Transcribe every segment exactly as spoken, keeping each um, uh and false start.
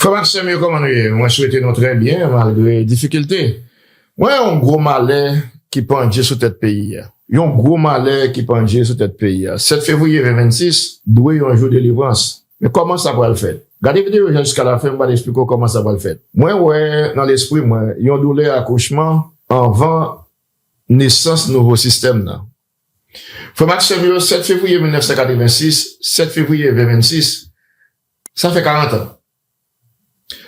Frè m ak sè m yo, kòman nou ye? Mwen swete nou trè byen malgre difikilte. Mwen, yon gwo malè ki pandye sou tèt peyi a. Yon gwo malè ki pandye sou tèt peyi a. Sèt fevriye ven vennsis dwe yon jou delivrans. Men kòman sa pral fèt? Gade videyo a jiska lafen, m pral eksplike w kòman sa pral fèt. Mwen wè nan lespri mwen yon doulè akouchman anvan nesans nouvo sistèm nan. Frè m ak sè m yo, sèt fevriye mil nèf san katrevensis, sèt fevriye ven vennsis, sa fè karant an.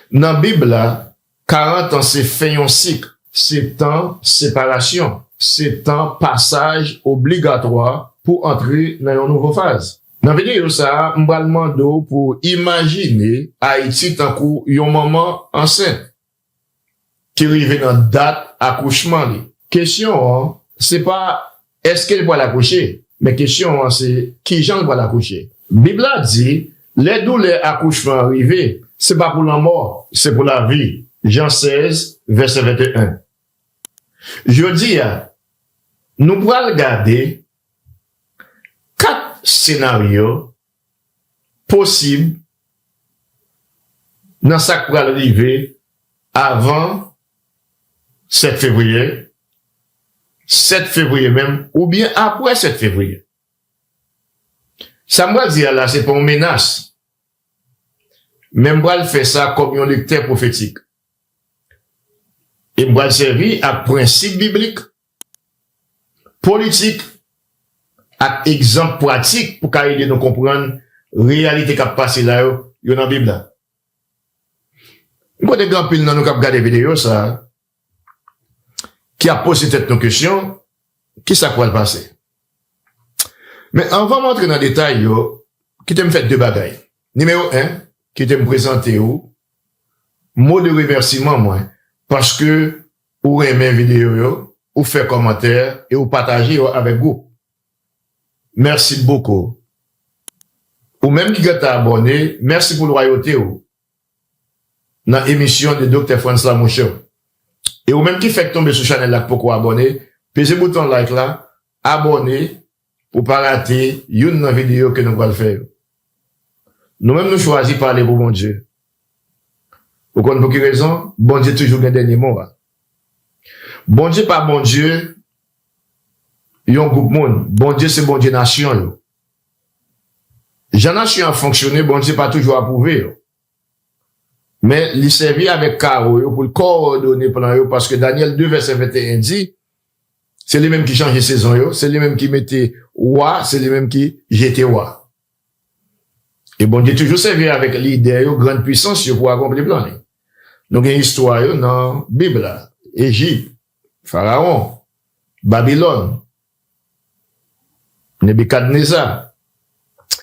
Nan Bib la, karant an se fen yon sik, se tan separasyon, se tan pasaj obligatwa pou antre nan yon nouvo faz. Nan videyo sa a, m pral mande w pou w imajine Ayiti tankou yon manman ansent ki rive nan dat akouchman li. Kesyon an, se pa èske l pral akouche, men kesyon an se kijan l pral akouche. Bib la di, lè doulè akouchman an rive, se pa pou lanmò, se pou lavi. Jan sèz, vèsè venteyen. Jodi a, nou pral gade kat senaryo posib nan sa k pral rive avan sèt fevriye, sèt fevriye menm, oubyen apre sèt fevriye. Sa m pral di a la, se pa yon menas, men m pral fè sa kòm yon lektè pwofetik. E m pral sèvi ak prensip biblik, politik, ak egzanp pratik pou ka ede nou konprann reyalite k ap pase la yo, yo nan Bib la. M konnen gen anpil nan nou k ap gade videyo sa a, ki ap poze tèt nou kesyon, kisa k pral pase? Men anvan m antre nan detay yo, kite m fè de bagay. Nimewo en, kite m prezante w mo de remèsiman mwen, paske ou renmen videyo yo, ou fè kòmantè e ou pataje yo avèk gwoup. Mèsi bokou. Ou menm ki gentan abòne, mèsi pou lwayote w nan emisyon de Doktè Frantz Lamouche. E ou menm ki fèk tonbe sou chanèl la k poko abòne, peze bouton like la, abòne pou pa rate youn nan videyo ke nou pral fè yo. Nou menm nou chwazi pale pou Bondye. Ou konn pou ki rezon? Bondye toujou gen dènye mo a. Bondye pa Bondye yon gwoup moun. Bondye se Bondye nasyon yo. Jan nasyon an fonksyone, Bondye pa toujou apwouve yo. Men li sèvi avèk kawo yo pou l kowòdone plan yo, paske Danyèl de vèsè venteyen di, se li menm ki chanje sezon yo, se li menm ki mete wa, se li menm ki jete wa. E Bondye toujou sèvi avèk lidè yo, grann pwisans yo pou akonpli plan li. Nou gen istwa yo nan Bib la. Ejip, Farawon, Babilòn, Nebikadneza,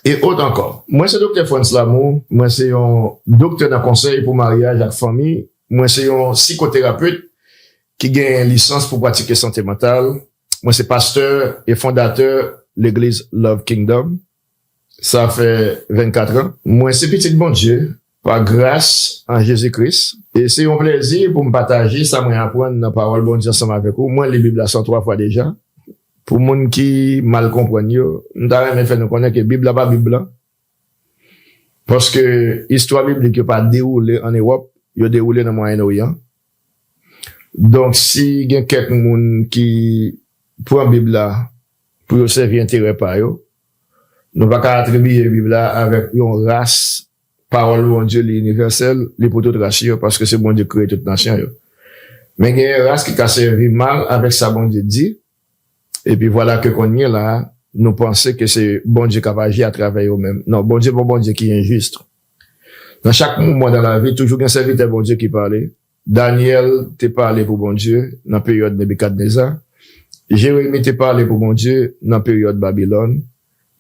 e ot ankò. Mwen se Doktè Frantz Lamour, mwen se yon doktè nan konsèy pou maryaj ak fanmi, mwen se yon sikoterapet ki gen lisans pou pratike sante mantal, mwen se pastè e fondatè legliz Love Kingdom. Sa fè vennkat an. Mwen se pitit Bondye pa gras an Jezi Kris. E se yon plèzi pou m pataje sa mwen aprann nan pawòl Bondye ansanm avèk ou. Mwen li Bib la san twa fwa deja. Pou moun ki mal konprann yo, m ta renmen fè nou konnen ke Bib la pa Bib blan. Paske istwa biblik yo pa dewoule ann Ewòp, yo dewoule nan Mwayen Oryan. Donk, si gen kèk moun ki pran Bib la pou yo sèvi enterè pa yo, nou pa ka atribiye Bib la avèk yon ras. Pawòl Bondye li inivèsèl, li pou tout ras yo, paske se Bondye k kreye tout nasyon yo. Men genyen ras ki ka sèvi mal avèk sa Bondye di, epi vwala ke kounye la, nou panse ke se Bondye k ap aji atravè yo menm. Non, Bondye pa yon Bondye ki enjis. Nan chak moman nan lavi, toujou gen sèvitè Bondye ki pale. Danyèl te pale pou Bondye nan peryòd Nebikadneza. Jeremi te pale pou Bondye nan peryòd Babilòn.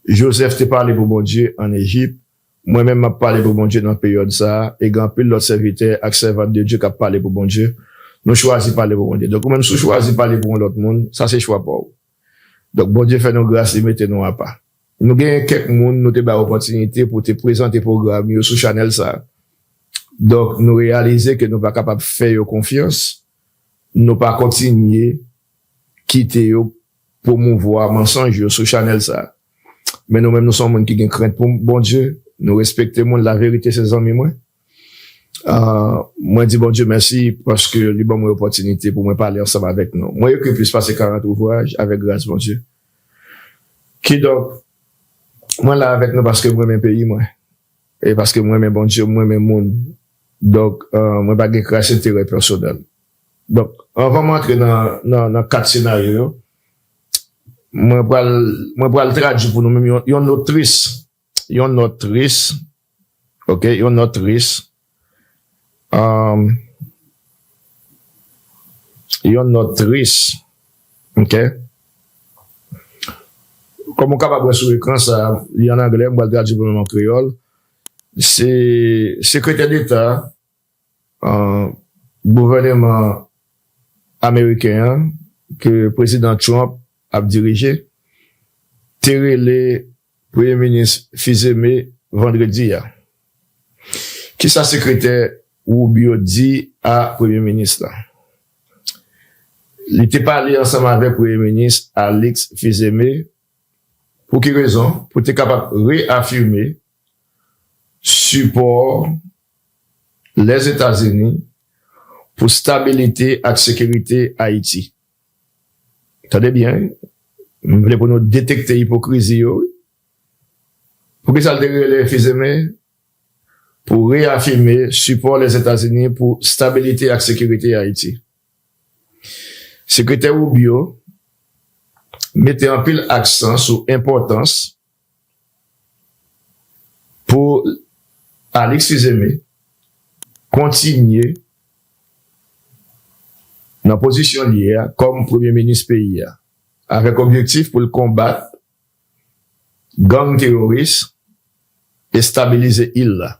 Jozèf te pale pou Bondye ann Ejip. Mwen menm, m ap pale pou Bondye nan peryòd sa a, e gen anpil lòt sèvitè ak sèvant de Dye k ap pale pou Bondye. Nou chwazi pale pou Bondye. Donk, ou menm, si w chwazi pale pou yon lòt moun, sa se chwa pa w. Donk, Bondye fè nou gras, li mete nou apa. Nou genyen kèk moun nou te bay opòtinite pou te prezante pwogram yo sou chanèl sa a. Donk, nou reyalize ke nou pa kapab fè yo konfyans, nou pa kontinye kite yo pwomouvwa mansonj yo sou chanèl sa a. Men nou menm, nou se yon moun ki gen krent pou Bondye, nou respekte moun, laverite se zanmi mwen. Ah, mwen di Bondye mèsi paske li ban mwen opòtinite pou mwen pale ansanm avèk nou. Mwen ekri plis pase karant ouvraj avèk gras Bondye. Kidonk, mwen la avèk nou paske mwen renmen peyi mwen. E paske mwen renmen Bondye, mwen renmen moun. Donk, ah, mwen pa gen kras enterè pèsonèl. Donk, anvan mwen antre nan, nan, nan kat senaryo yo, mwen pral, mwen pral tradui pou nou menm yon, yon nòt tris. Yon nòt tris. Ok, yon nòt tris. Um, yon nòt tris. Ok. Kòm ou kapab wè sou ekran sa, li an anglè, mwen pral tradui pou nou an kreyòl. Se sekretè deta, uh, gouvèneman ameriken an, ke prezidan Trump ap dirije, te rele Premye Minis Fils-Aimé vandredi a. Kisa sekretè Rubio di a Premye Minis la? Li te pale ansanm avèk Premye Minis Alix Fils-Aimé. Pou ki rezon? Pou te kapab reyafime sipò Lèzetazini pou stabilite ak sekirite Ayiti. Tande byen, wi. M vle pou nou detekte ipokrizi yo, wi. Poukisa l te rele Fils-Aimé? Pou reyafime sipò Lèzetazini pou stabilite ak sekirite Ayiti. Sekretè Rubio mete anpil aksan sou enpòtans pou Alix Fils-Aimé kontinye nan pozisyon li ye a kòm premye minis peyi a, avèk objektif pou l konbat gang teworis e stabilize il la.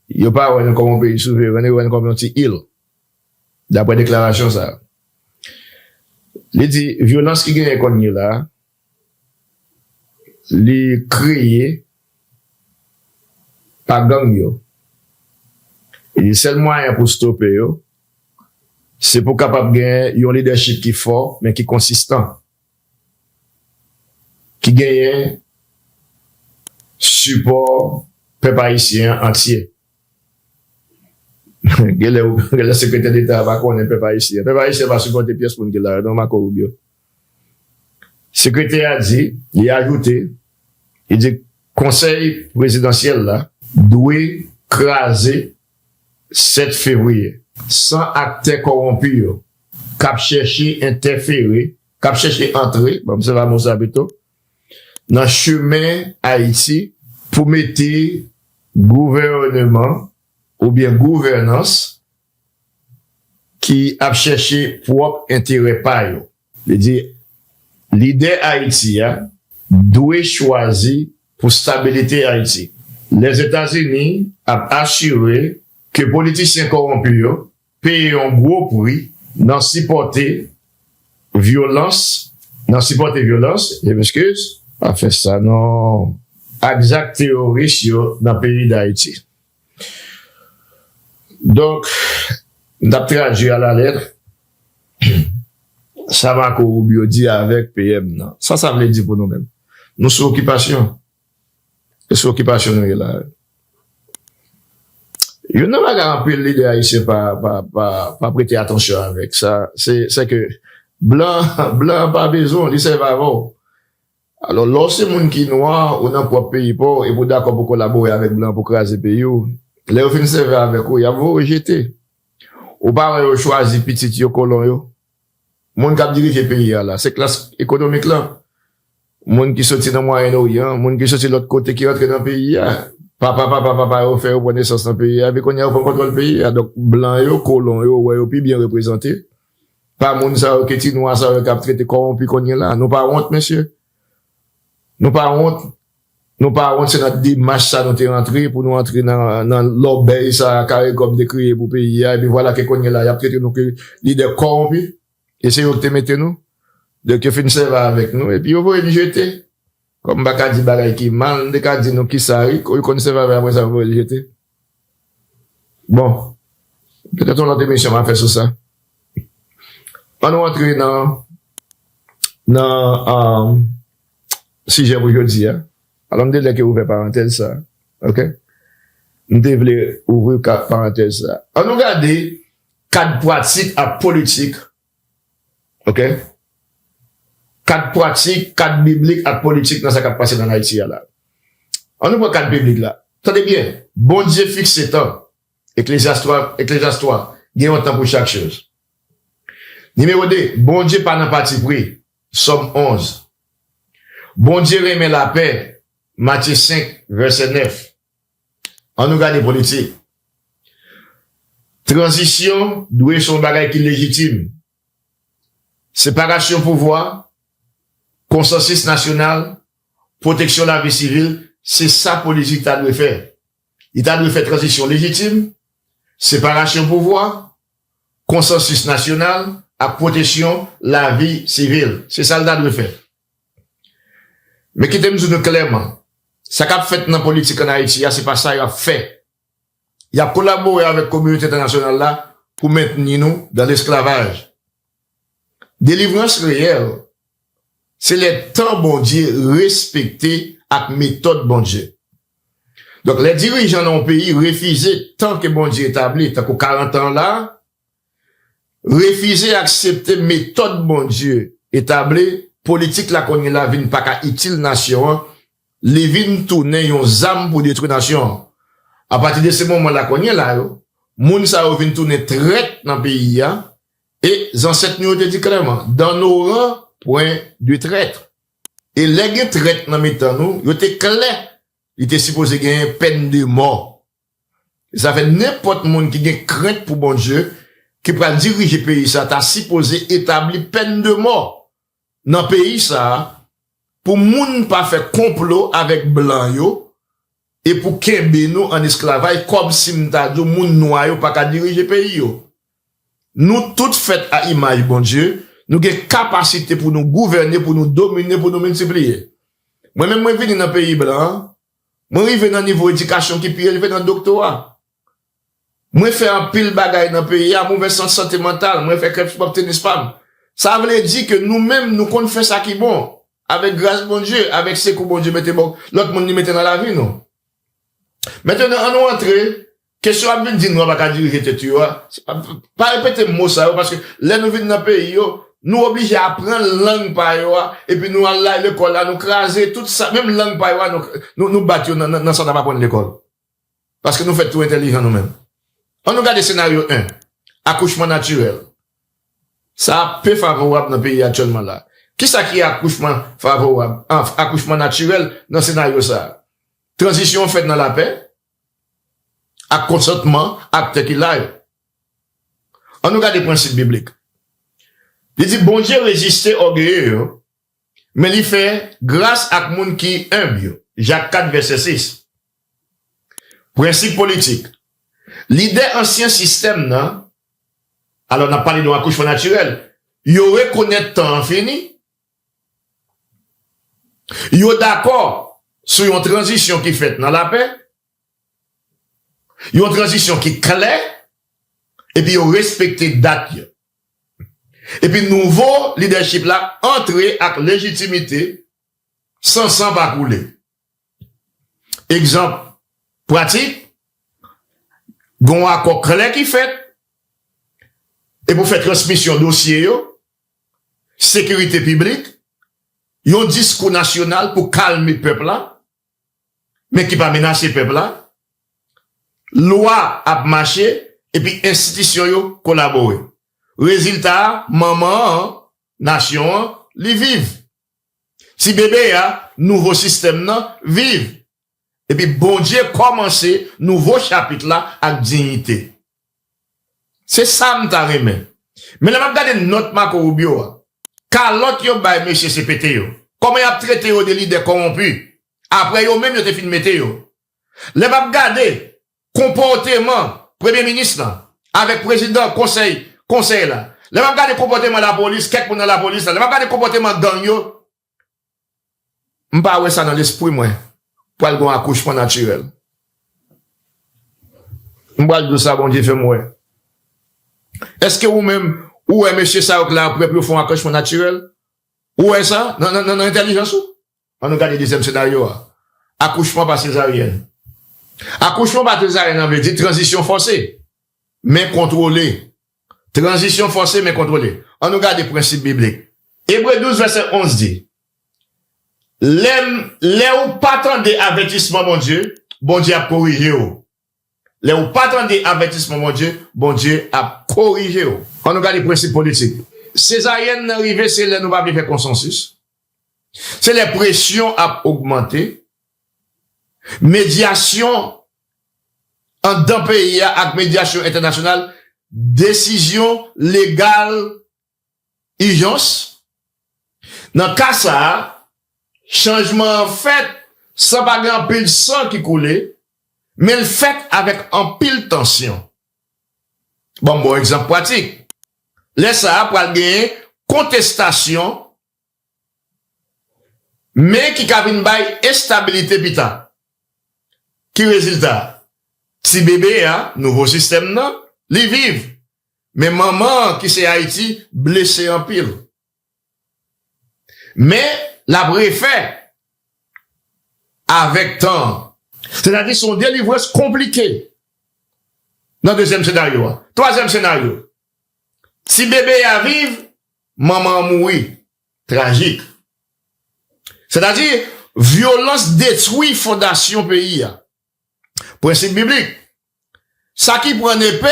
Yo pa wè nou kòm yon peyi souveren, yo wè nou kòm yon ti il, daprè deklarasyon sa a. Li di, vyolans ki genyen kounye la, li kreye pa gang yo. Li di, sèl mwayen pou stope yo, se pou kapab gen yon lidèchip ki fò, men ki konsistan, ki genyen sipò pèp ayisyen an antye. Genlè, genlè sekretè deta a pa konnen pèp ayisyen. Pèp ayisyen pa sipòte pyès moun ki la, non, Marco Rubio. Sekretè a di, li ajoute, li di konsèy prezidansyèl la dwe kraze sèt fevriye. San aktè kòwonpi yo k ap chèche entèfere, k ap chèche antre, ban m sèvi mo sa pito, nan chemen Ayiti pou mete gouvèneman oubyen gouvènans ki ap chèche pwòp enterè pa yo. Li di, lidè Ayiti a dwe chwazi pou stabilite Ayiti. Lèzetazini ap asire ke politisyen kòwonpi yo peye yon gwo pri nan sipòte vyolans, nan sipòte vyolans, je m'excuse, pa fè sa non, ak zak teworis yo nan peyi Dayiti. Donk, n ap tradui alalèt sa Marco Rubio di avèk P M nan. Sa sa vle di pou nou menm? Nou sou okipasyon. E sou okipasyon nou ye la. Youn nan bagay anpil lidè ayisyen pa, pa, pa, pa prete atansyon avèk sa, se, se ke blan, blan an pa bezwen w, li sèvi avè w. Alò, lè w se moun ki nwa, ou nan pwòp peyi pa w, epi w dakò pou kolabore avèk blan pou kraze peyi w, lè yo fin sèvi avèk ou, y ap voye w jete. Ou pa wè yo chwazi pitit yo kolon yo? Moun k ap dirije peyi a la, se klas ekonomik lan. Moun ki soti nan Mwayen Oryan, moun ki soti lòt kote ki rantre nan peyi a. Papa, papa, papa yo fè yo pran nesans nan peyi a, epi kounye a yo pran kontwòl peyi a. Donk, blan yo, kolon yo, ou wè yo pi byen reprezante pa moun sa yo ke ti nwa sa yo k ap trete kòwonpi kounye la. Nou pa wont, mesye? Nou pa wont? Nou pa wont, se nan demach sa nou te rantre pou nou antre nan, nan lòbèy sa Caricom te kreye pou peyi a, epi vwala ke kounye la, y ap trete nou ke lidè kòwonpi, e se yo ki te mete nou. Donk, yo fin sèvi avèk nou, epi yo voye n jete. Kòm m pa ka di bagay ki mal, m te ka di nou kisa, wi, yo konn sèvi avè, apre sa, yo voye n jete. Bon, petèt yon lòt emisyon m a fè sou sa. Ann nou antre nan, nan, um, sijè pou jodi a. Alò, m te lè ke ouvè parantèz sa. Ok? M te vle ouvri ka-, parantèz sa. Ann nou gade kad pratik ak politik. Oke? Kad pratik, kad biblik ak politik nan sa k ap pase nan Ayiti a la. Ann nou pran kad biblik la. Tande byen, Bondye fikse tan. Eklezyas twa, Eklezyas twa, gen yon tan pou chak choz. Nimewo de, Bondye pa nan patipri. Sòm onz. Bondye renmen lapè. Matye senk, vèsè nèf. Ann nou gade politik. Tranzisyon dwe se yon bagay ki lejitim. Separasyon pouvwa, konsansis nasyonal, pwoteksyon lavi sivil, se sa politik ta dwe fè. Li ta dwe fè tranzisyon lejitim, separasyon pouvwa, konsansis nasyonal ak pwoteksyon lavi sivil. Se sa l ta dwe fè. Men kite m di nou klèman, sa k ap fèt nan politik ann Ayiti a, se pa sa y ap fè. Y ap kolabore avèk kominote entènasyonal la pou mentni nou dan lesklavaj. Delivrans reyèl, se lè tan Bondye respekte ak metòd Bondye. Donk, lè dirijan nan yon peyi refize tan ke Bondye etabli, tankou karant an la, refize aksepte metòd Bondye etabli, politik la kounye la vin pa ka itil nasyon an, li vin tounen yon zam pou detwi nasyon an. Apati de se moman la kounye la yo, moun sa yo vin tounen trèt nan peyi a, e zansèt nou yo te di klèman, dans nos rangs, point de traître. E lè gen trèt nan mitan nou, yo te klè, li te sipoze genyen pèn de mò. E sa fè nenpòt moun ki gen krent pou Bondye, ki pral dirije peyi sa, ta sipoze etabli pèn de mò nan peyi sa a, pou moun pa fè konplo avèk blan yo, e pou kenbe nou an esklavaj, kòmsi m ta di w moun nwa yo pa ka dirije peyi yo. Nou tout fèt a imaj Bondye, nou gen kapasite pou nou gouvène, pou nou domine, pou nou miltipliye. Mwen menm, mwen vini nan peyi blan an, mwen rive nan nivo edikasyon ki pi elve nan doktora. Mwen fè anpil bagay nan peyi a, mwen fè san-, sante mantal, mwen fè klèb spò, tenis pa m. Sa vle di ke nou menm, nou konn fè sa ki bon, avèk gras Bondye, avèk sekou Bondye mete bò, lòt moun li mete nan lavi nou. Mentnan, ann nou antre, kesyon ap vin di nou an pa ka dirije tèt yo a. Se pa, pa repete mo sa yo, paske lè nou vin nan peyi yo, nou oblije aprann lang pa yo a, epi nou al la lekòl la, nou kraze tout sa, menm lang pa yo a, nou, nou, nou bat yo nan, nan, nan sa n ap aprann lekòl. Paske nou fèt twò entèlijan nou menm. Ann nou gade senaryo en, akouchman natirèl. Sa a pe favorab nan peyi a aktyèlman la. Kisa ki akouchman favorab, an, akouchman natirèl nan senaryo sa a? Tranzisyon an fèt nan lapè, ak konsantman aktè ki la yo. Ann nou gade prensip biblik. Li di, Bondye reziste ògeye yo, men li fè gras ak moun ki enb yo. Jak kat, vèsè sis. Prensip politik. Lidè ansyen sistèm nan, alò n ap pale de yon akouchman natirèl, yo rekonèt tan an fini, yo dakò sou yon tranzisyon ki fèt nan lapè, yon tranzisyon ki klè, epi yo respekte dat yo. Epi nouvo lidèchip la antre ak lejitimite, san san pa koule. Egzanp pratik, gen yon akò klè ki fèt, e pou fè transmisyon dosye yo, sekirite piblik, yon diskou nasyonal pou kalme pèp la, men ki pa menase pèp la, lwa ap mache, epi enstitisyon yo kolabore. Rezilta a, manman an, nasyon an, li viv. Ti bebe a, nouvo sistèm nan, viv. Epi Bondye kòmanse nouvo chapit la ak diyite. Se sa m ta renmen. Men lè m ap gade nòt Marco Rubio a, kalòt yo bay mesye se pete yo. Kòman y ap trete yo de lidè kòwonpi? Apre yo menm yo te fin mete yo. Lè m ap gade konpòteman premye minis lan avèk prezidan konsèy, konsèy la, lè m ap gade konpòteman lapolis, kèk moun nan lapolis la, lè m ap gade konpòteman gang yo, m pa wè sa nan lespri mwen pral gen yon akouchman natirèl. M pral di w sa Bondye fè m wè. Èske ou menm, ou wè mesye sa yo k la yo prè pou yo fè yon akouchman natirèl? Ou wè sa nan, nan, nan, nan entèlijans ou? Ann nou gade dezyèm senaryo a. Akouchman pa sezaryèn. Akouchman pa sezaryen an vle di tranzisyon fòse, men kontwole. Tranzisyon fòse, men kontwole. Ann nou gade prensip biblik. Ebre douz, vèsè onz di, lè, lè ou pa tande avètisman Bondye, Bondye ap korije w. Lè ou pa tande avètisman Bondye, Bondye ap korije w. Ann nou gade prensip politik. Sezaryèn nan rive se lè nou pa vle fè konsansis. Se lè presyon ap ogmante. Medyasyon anndan peyi a ak medyasyon entènasyonal, desizyon legal ijans. Nan ka sa a, chanjman an fèt san pa gen anpil san ki koule, men l fèt avèk anpil tansyon. Ban m ba w egzanp pratik. Lè sa a, pral genyen kontestasyon, men ki ka vin bay estabilite pita. Ki rezilta? Ti bebe a, nouvo sistèm nan, li viv. Men manman an ki se Ayiti blese anpil. Men l ap refè avèk tan an. Sètadi se yon delivrans konplike nan dezyèm senaryo a. Twazyèm senaryo, ti bebe a viv, manman an mouri. Trajik. Sètadi, vyolans detwi fondasyon peyi a. Prensip biblik, sa ki pran nepe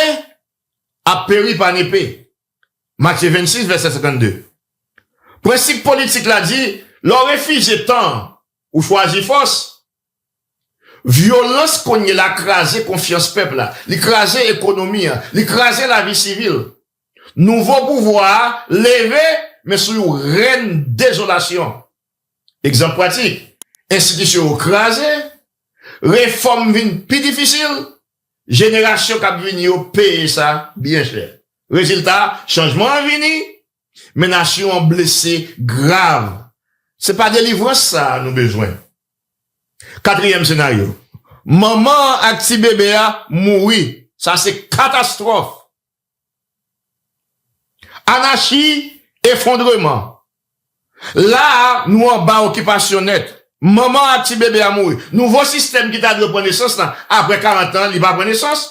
ap peri pa nepe. Matye vennsis, vèsè senkannde. Prensip politik la di, lè w refize tan, ou chwazi fòs. Vyolans kounye la kraze konfyans pèp la, li kraze ekonomi an, li kraze lavi sivil. Nouvo pouvwa a leve, men sou yon rèn dezolasyon. Egzanp pratik, enstitisyon yo kraze, refòm vin pi difisil, jenerasyon k ap vini yo peye sa byen chè. Rezilta, chanjman an vini, men nasyon an blese grav. Se pa delivrans sa a nou bezwen. Katriyèm senaryo, manman an ak ti bebe a mouri. Sa se katastwòf. Anachi, efondreman. La a, nou anba okipasyon nèt. Manman an ak ti bebe a mouri. Nouvo sistèm ki ta dwe pran nesans la, apre karant an, li pa pran nesans.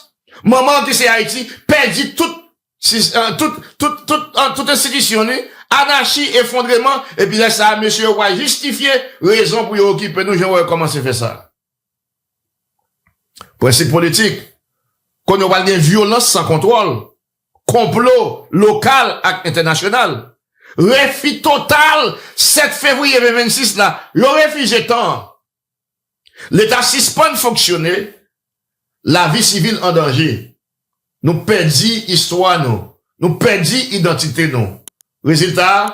Manman an ki se Ayiti, pèdi tout, sis- eh, tout, tout, tout, eh, tout enstitisyon li. Anachi, efondreman, epi lè sa a, mesye yo pral jistifye rezon pou yo okipe nou, jan w wè yo kòmanse fè sa. Prensip politik, kounye a w pral gen vyolans san kontwòl, konplo lokal ak entènasyonal, refi total. Sèt fevriye ven vennsis la, yo refize tan an. Leta sispann fonksyone, lavi sivil an danje. Nou pèdi istwa nou, nou pèdi idantite nou. Rezilta a,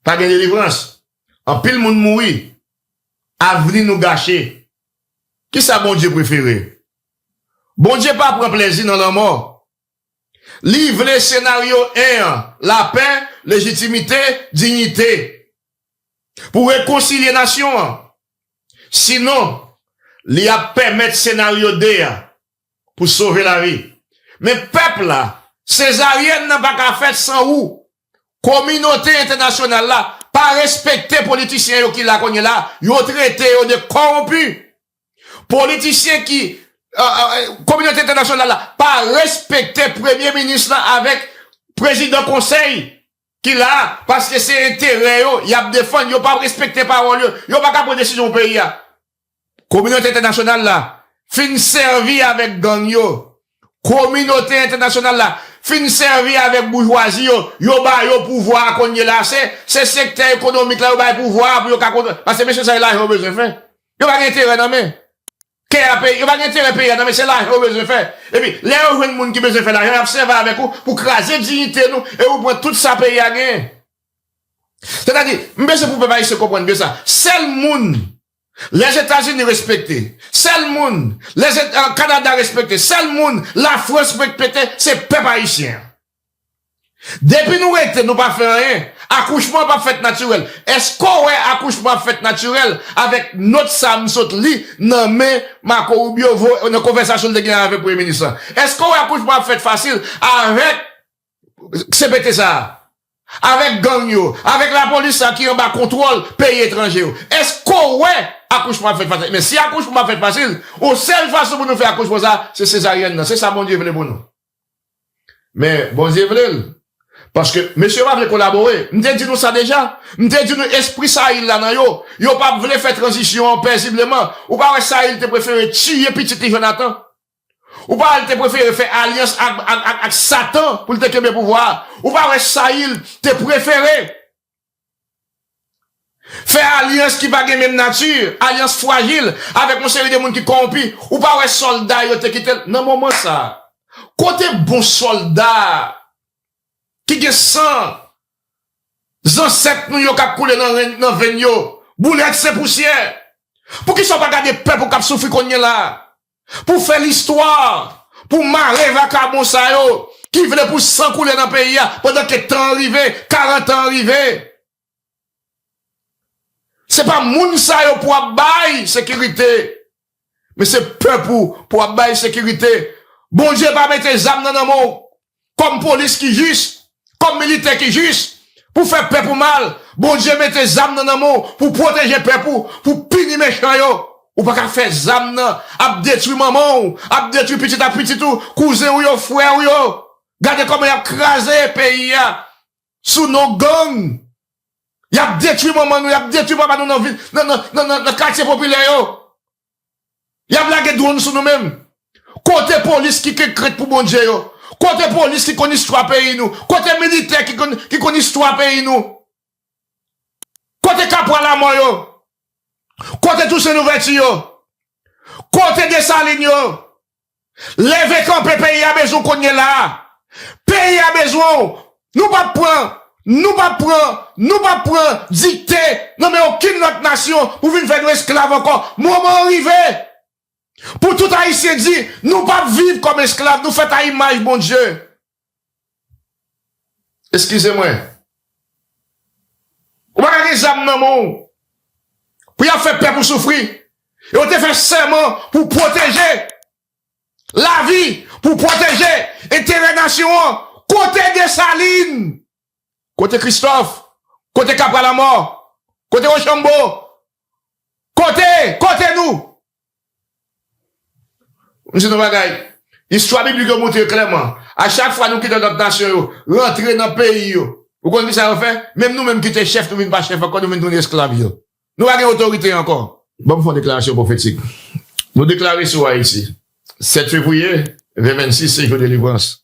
pa gen delivrans. Anpil moun mouri. Avni nou gache. Kisa Bondye prefere? Bondye pa pran plezi nan lanmò. Li vle senaryo en an, lapè, lejitimite, diyite, pou rekonsilye nasyon an. Sinon, li ap pèmèt senaryo de a pou sove lavi. Men pèp la, sezaryèn nan pa ka fèt san ou. Kominote entènasyonal la pa respekte politisyen yo ki la kounye la, yo trete yo de kòwonpi. Politisyen ki, eh, eh, kominote entènasyonal la pa respekte premye minis la avèk prezidan konsèy ki la, paske se enterè yo y ap defann, yo pa respekte pawòl yo, yo pa ka pran desizyon pou peyi a. Kominote entènasyonal la fin sèvi avèk gang yo. Kominote entènasyonal la fin sèvi avèk boujwazi yo, yo ba yo pouvwa a kounye la, se, se sektè ekonomik la yo bay pouvwa a pou yo ka kontwole, paske mesye sa yo lajan yo bezwen fè. Yo pa gen enterè nan men. Kè a peyi, yo pa gen enterè peyi a nan men, se lajan yo bezwen fè. Epi, lè yo jwenn moun ki bezwen fè lajan, y ap sèvi avèk ou pou kraze diyite nou e ou pran tout sa peyi a genyen. Sètadi, m bezwen pou pèp ayisyen konprann byen sa. Sèl moun Lèzetazini respekte, sèl moun, Lèzet-, eh, Kanada respekte, sèl moun Lafrans respekte, se pèp ayisyen an. Depi nou rete, nou pa fè anyen, akouchman an p ap fèt natirèl. Èske w wè akouchman ap fèt natirèl avèk nòt sa a m sot li nan men Marco Rubio vo-, nan konvèsasyon l te gen avèk premye minis lan? Èske w wè akouchman ap fèt fasil avèk C P T sa a? avèk gang yo, avèk lapolis sa ki anba kontwòl peyi etranje yo. Èske w wè akouchman ap fèt fasil? Men si akouchman ap fèt fasil, yon sèl fason pou nou fè akouchman sa, se sezaryèn nan. Se sa Bondye vle pou nou. Men Bondye vle l. Paske mesye yo pa vle kolabore. M te di nou sa deja. M te di nou espri Sayil la nan yo. Yo p ap vle fè tranzisyon an pezibleman. Ou pa wè Sayil te prefere tiye pitit li Jonatan? Ou pa wè l te prefere fè alyans ak, ak, ak, ak Satan pou l te kenbe pouvwa a? Ou pa wè Sayil te prefere fè alyans ki pa gen menm nati, alyans frajil, avèk yon seri de moun ki kòwonpi? Ou pa wè sòlda yo te kite l? Nan moman sa a, kote bon sòlda a ki gen san zansèt nou yo k ap koule nan ren, nan venn yo? Boulèt se pousyè. Poukisa w pa gade pèp ou k ap soufri kounye la a? Pou fè listwa, pou mare vakabon sa yo ki vle pou san koule nan peyi a pandan ke tan an rive, karant an an rive. Se pa moun sa yo pou ap bay sekirite, men se pèp ou pou ap bay sekirite. Bondye pa mete zam nan nan men w kòm polis ki jis, kòm militè ki jis, pou fè pèp ou mal. Bondye mete zam nan nan men w pou pwoteje pèp ou, pou pini mechan yo. Ou pa ka fè zam nan ap detwi manman w, ap detwi pitit ak pitit ou, kouzen w yo, frè w yo. Gade kòman y ap kraze peyi a sou non gang. Y ap detwi manman nou, y ap detwi papa nou nan vil, nan, nan, nan, nan, nan katye popilè yo. Y ap lage dwòn sou nou menm. Kote polis ki, ki krent pou Bondye yo? Kote polis ki konn istwa peyi nou? Kote militè ki konn, ki konn istwa peyi nou? Kote Kapwa Lamò yo? Kote Tousen Louvèti yo? Kote Desalin yo? Leve kanpe, peyi a bezwen w kounye la a. Peyi a bezwen w. Nou p ap pran, nou p ap pran, nou p ap pran dikte nan men okenn lòt nasyon pou vin fè nou esklav ankò. Moman an rive pou tout Ayisyen di, nou p ap viv kòm esklav, nou fèt a imaj Bondye. Eskize mwen. Ou pa ka gen zam nan men w pou y ap fè pèp ou soufri. E yo te fè sèman pou pwoteje lavi, pou pwoteje enterè nasyon an. Kote Desalin? Kote Kristòf? Kote Kapwa Lamò? Kote Wochanbo? Kote, kote nou? M di nou bagay. Istwa biblik yo montre klèman. A chak fwa nou kite lòt nasyon yo rantre nan peyi yo, ou konn kisa yo fè? Menm nou menm ki te chèf, nou vin pa chèf ankò, nou vin tounen esklav yo. Nou pa gen otorite ankò. Ban m fè yon deklarasyon pwofetik. Nou deklare sou Ayiti, sèt fevriye ven vennsis se jou delivrans.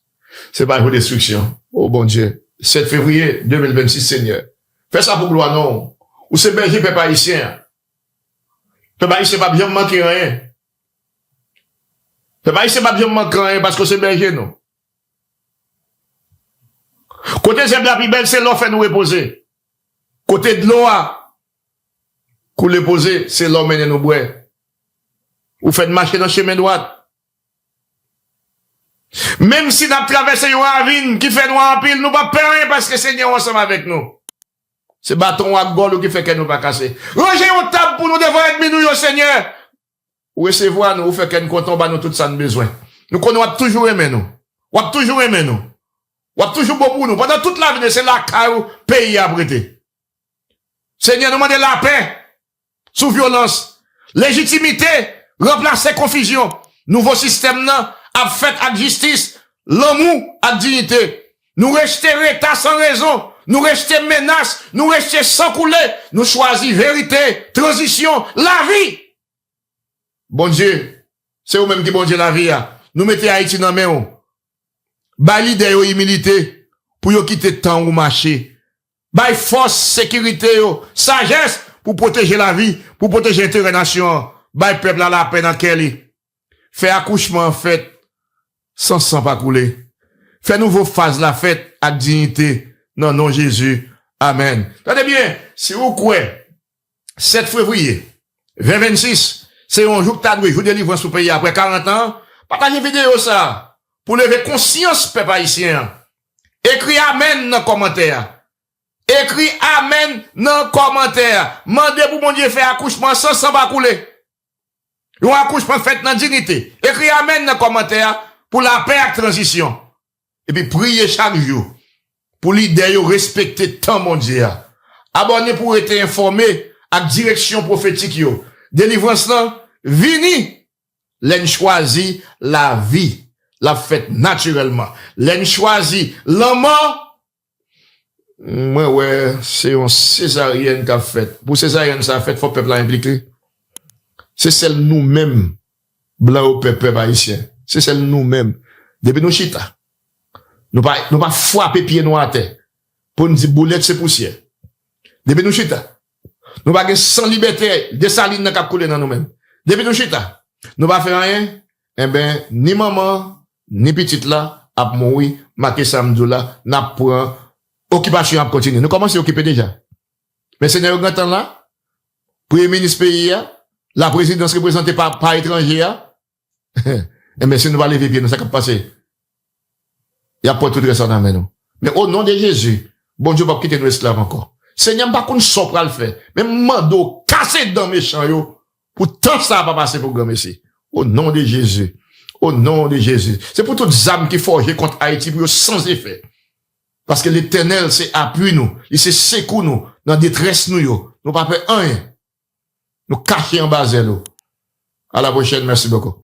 Se pa jou destriksyon. O Bondye, sèt fevriye de mil vennsis, Senyè, fè sa pou glwa non w. Ou se bèje pèp ayisyen an. Pèp ayisyen p ap janm manke anyen. Pèp ayisyen p ap janm manke anyen paske w se bèje nou. Kote zèb la pi bèl, se la w fè nou repoze. Kote dlo a koule poze, se la w mennen nou bwè. Ou fè n mache nan chemen dwat. Menm si n ap travèse yon ravin ki fè nwa anpil, nou p ap pè anyen paske Senyè w ansanm avèk nou. Se baton w ak gòl ou ki fè kè nou pa kase. Ranje yon tab pou nou devan ènmi nou yo, Senyè. Ou resevwa nou, ou fè kè n kontan, ou ba nou tout sa n bezwen. Nou konnen w ap toujou renmen nou. W ap toujou renmen nou. W ap toujou bon pou nou. Pandan tout lavni, se lakay ou peyi a ap rete. Senyè, nou mande lapè sou vyolans. Lejitimite ranplase konfizyon. Nouvo sistèm nan ap fèt ak jistis, lanmou ak diyite. Nou rejte reta san rezon. Nou rejte menas. Nou rejte san koule. Nou chwazi verite, tranzisyon, lavi. Bondye, se ou menm ki Bondye lavi a. Nou mete Ayiti nan men w. Bay lidè yo imilite pou yo kite tan ou mache. Bay fòs sekirite yo sajès pou pwoteje lavi, pou pwoteje enterè nasyon an. Bay pèp la lapè nan kè li. Fè akouchman an fèt san san pa koule. Fè nouvo faz la fèt ak diyite nan non Jezi. Amèn. Tande byen, si ou kwè sèt fevriye ven vennsis se yon jou k ta dwe jou delivrans pou peyi a apre karant an, pataje videyo sa a pou leve konsyans pèp ayisyen an. Ekri amèn nan kòmantè a. Ekri amèn nan kòmantè a. Mande pou Bondye fè akouchman san san pa koule. Yon akouchman fèt nan diyite. Ekri amèn nan kòmantè a pou lapè ak tranzisyon. Epi priye chak jou. pou lidè yo respekte tan Bondye a. Abòne pou w rete enfòme ak direksyon pwofetik yo. Delivrans lan vini lè n chwazi lavi. L ap fèt natirèlman. Lè n chwazi lanmò, mwen wè se yon sezaryèn k ap fèt. Pou sezaryèn sa fèt, fòk pèp la enplike. Se sèl nou menm, blan yo pè pèp ayisyen. Se sèl nou menm. Depi nou chita, nou pa, nou pa frape pye nou atè pou n di boulèt se pousyè. Depi nou chita, nou pa gen san libète Desalin nan k ap koule nan nou menm. Depi nou chita, nou pa fè anyen, enben, ni manman, ni pitit la ap mouri, make sa m di w la, n ap pran, okipasyon ap kontinye. Nou kòmanse okipe deja. Mèsenè yo gentan la, premye minis peyi a, laprezidans reprezante pa, pa etranje a, enben, si nou pa leve pye nou, sa k ap pase? Y ap pran tout rès la nan men nou. Men o non de Jezi, Bondye p ap kite nou esklav ankò. Senyè, m pa konn sa w pral fè, men m mande w kase dan mechan yo pou tan sa a pa pase pou granmesi. O non de Jezi. O non de Jezi. Se pou tout zam ki fòje kont Ayiti pou yo san efè. Paske Letènèl se apui nou, li se sekou nou nan detrès nou yo. Nou pa pè anyen. Nou kache anba zèl ou. À la prochaine, merci beaucoup.